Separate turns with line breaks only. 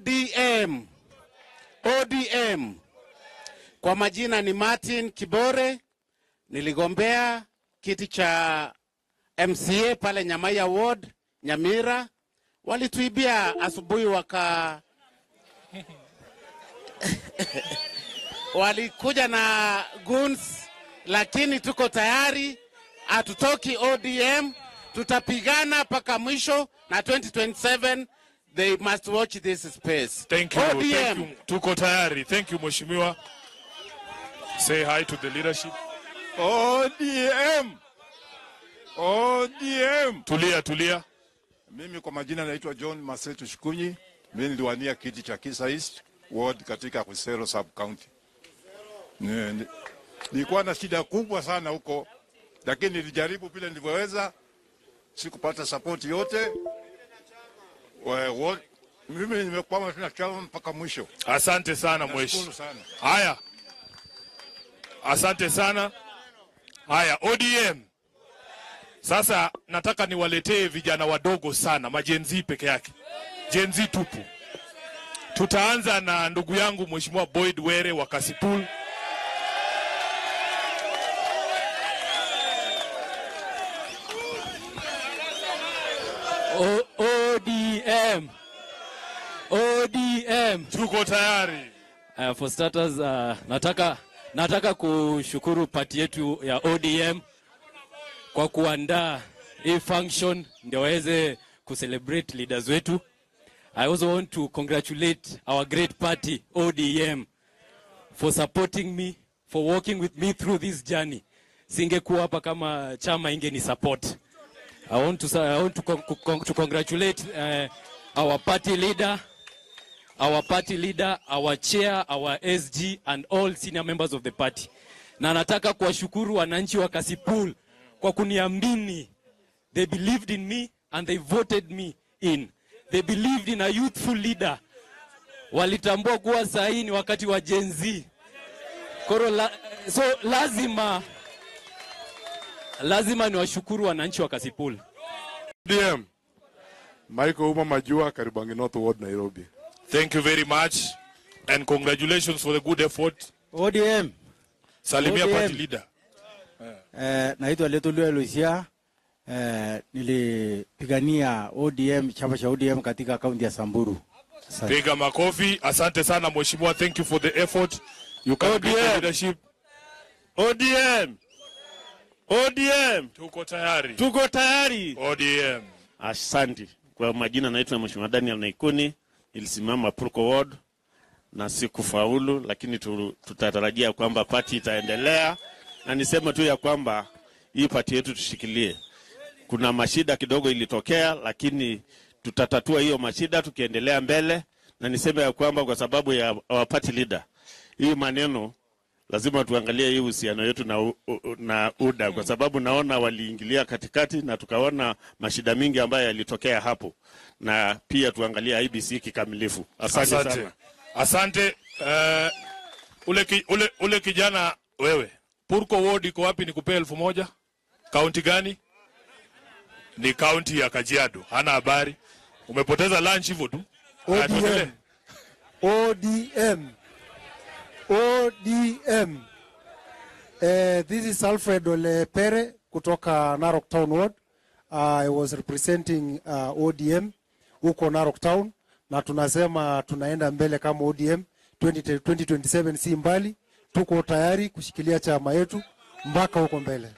ODM. ODM. Kwa majina ni Martin Kibore, niligombea kiti cha MCA pale Nyamaiya Ward, Nyamira. Walituibia asubuhi walikuja na goons, lakini tuko tayari, hatutoki ODM, tutapigana mpaka mwisho na 2027 they must watch this space.
Thank you.
ODM.
Thank you. Tuko tayari. Thank you, Mheshimiwa. Say hi to the leadership.
ODM. ODM.
Tulia, tulia.
Mimi kwa majina naitwa John Masetu Shikunyi. Mimi niliwania kiti cha Kisa East Ward katika Khwisero Sub County. Nilikuwa na shida kubwa sana huko, lakini nilijaribu vile nilivyoweza, sikupata support yote. Mimi nimekwama na chama mpaka mwisho.
Asante sana
Nashukuru
mheshimiwa.
sana.
Haya. Asante sana. Haya, ODM. Sasa nataka niwaletee vijana wadogo sana, ma Gen Z peke yake. Gen Z tupu. Tutaanza na ndugu yangu Mheshimiwa Boyd Were wa Kasipul.
ODM. ODM.
Tuko tayari.
For starters, nataka kushukuru party yetu ya ODM kwa kuandaa hii function ndio waweze kucelebrate leaders wetu. I also want to congratulate our great party ODM for supporting me, for walking with me through this journey. Singekuwa hapa kama chama ingeni support. I want to congratulate our party leader, our party leader, our chair, our SG and all senior members of the party. Na nataka kuwashukuru wananchi wa Kasipul kwa kuniamini. They believed in me and they voted me in. They believed in a youthful leader. Walitambua kuwa saa hii ni wakati wa Gen Z. So lazima niwashukuru wananchi wa Kasipul.
DM. Michael Uma Majua, Kariobangi North Ward, Nairobi.
Thank you very much and congratulations for the good effort.
ODM.
Salimia
ODM.
Party leader.
Naitwa Letolua Lucia. Nilipigania ODM, chama cha ODM katika kaunti ya Samburu. Asante.
Piga makofi. Asante sana mheshimiwa. Thank you for the effort. You can greet the
ODM.
leadership.
ODM. ODM.
Tuko tayari.
Tuko tayari.
ODM.
Asante. Kwa majina naitwa Mheshimiwa Daniel Naikuni, nilisimama Purko Ward na sikufaulu, lakini tutatarajia kwamba party itaendelea, na niseme tu ya kwamba hii party yetu tushikilie. Kuna mashida kidogo ilitokea, lakini tutatatua hiyo mashida tukiendelea mbele, na niseme ya kwamba kwa sababu ya our party leader, hii maneno lazima tuangalie hii uhusiano yetu na UDA, kwa sababu naona waliingilia katikati na tukaona mashida mingi ambayo yalitokea hapo, na pia tuangalie IEBC kikamilifu. Asante,
Asante.
sana.
Asante. Ule kijana wewe. Purko Ward iko wapi nikupee 1000? Kaunti gani? Ni kaunti ya Kajiado. Hana habari. Umepoteza lunch hivyo tu. Haya, tuendelee.
ODM. ODM. This is Alfred Ole Pere kutoka Narok Town Ward. I was representing ODM huko Narok Town, na tunasema tunaenda mbele kama ODM 2027 si mbali, tuko tayari kushikilia chama yetu mpaka huko mbele.